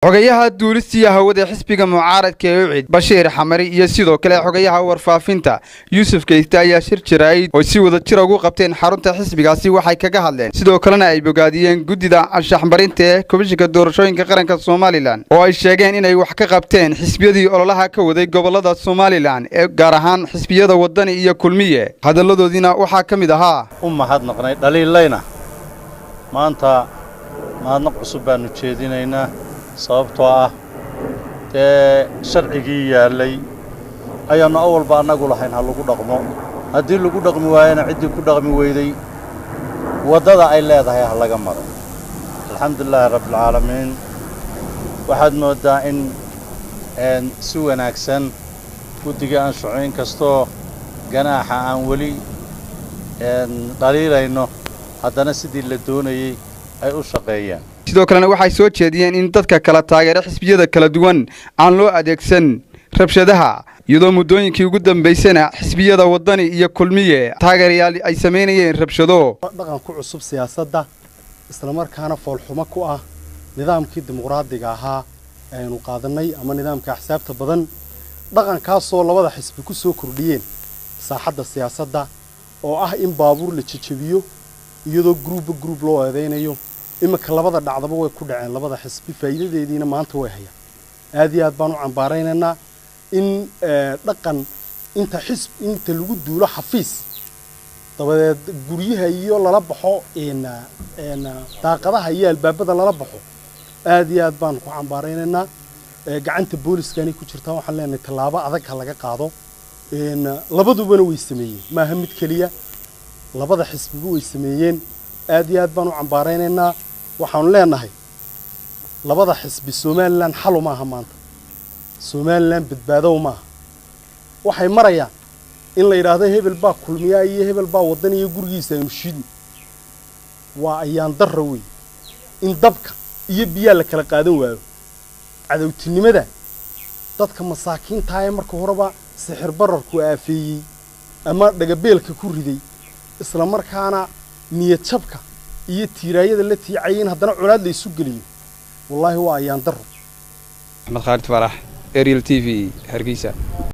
Xogayaha duulistiya hawada xisbiga mucaaradka ee UCID, Bashiir Xamari, iyo sidoo kale xogayaha warfaafinta, Yuusuf Keyste, ayaa shir jaraa'id oo si wada jir ugu qabteen xarunta xisbigaasi waxay kaga hadleen, sidoo kalena ay bogaadiyeen guddida anshaxmarinta ee Komishinka Doorashooyinka Qaranka Somalilan, oo ay sheegeen inay wax ka qabteen xisbiyadii ololaha ka waday gobolada Somalilan, ee gaar ahaan xisbiyada Waddani iyo Kulmiye. Hadalladoodiina waxaa ka mid ahaa: U mahadnaqnay dhaliilayna, maanta mahadnaq cusub baannu jeedinaynaa, sababtoo ah dee sharcigii yaallay ayaannu awalba annagu lahayn ha lagu dhaqmo. Haddii lagu dhaqmi waayana, ciddii ku dhaqmi weyday waddada ay leedahay ha laga maro. Alxamdulilaahi rabbialcaalamiin, waxaad mooddaa in si wanaagsan guddiga anshaxu, in kastoo ganaaxa aan weli dhaliilayno, haddana sidii la doonayey ay u shaqeeyeen. Sidoo kalena waxay soo jeediyeen in dadka kala taageera xisbiyada kala duwan aan loo adeegsan rabshadaha, iyadoo muddooyinkii ugu dambaysana xisbiyada Waddani iyo Kulmiye taageerayaal ay samaynayeen rabshado. Dhaqan ku cusub siyaasadda, islamarkaana foolxumo ku ah nidaamkii dimuqraadiga ahaa aynu qaadanay ama nidaamka axsaabta badan, dhaqankaasoo labada xisbi ku soo kordhiyeen saaxadda siyaasadda, oo ah in baabuur la jejebiyo iyadoo gruubba gruub loo eedaynayo. Iminka labada dhacdaba way ku dhaceen labada xisbi, faa'iidadeediina maanta way hayaan. Aad iyo aad baan u cambaaraynaynaa in dhaqan inta xisb inta lagu duulo xafiis, dabadeed guryaha iyo lala baxo, daaqadaha iyo albaabada lala baxo. Aad iyo aad baan ku cambaaraynaynaa. Gacanta booliskani ku jirtaa, waxaan leenahay tallaabo adag ha laga qaado. Labadubana way sameeyeen, maaha mid keliya, labada xisbiba way sameeyeen. Aad iyo aad baan u cambaaraynaynaa. Waxaanu leenahay labada xisbi Somalilan xalu maaha, maanta Somalilan badbaadow maaha. Waxay marayaan in la yidhaahdo hebel baa Kulmiyaa iyo hebel baa Waddan iyo gurigiisa aynu shidno. Waa ayaan darra wey in dabka iyo biyaa la kala qaadan waayo. Cadowtinimada dadka masaakiintaa ee marka horeba sixir bararku aafeeyey ama dhagabeelka ku riday, isla markaana niyad jabka iyo tiiraayada la tiicayay, in haddana colaad la isu geliyo, wallaahi waa ayaan darro. Axmed Khaalid Faarax, Ariel TV, Hargeysa.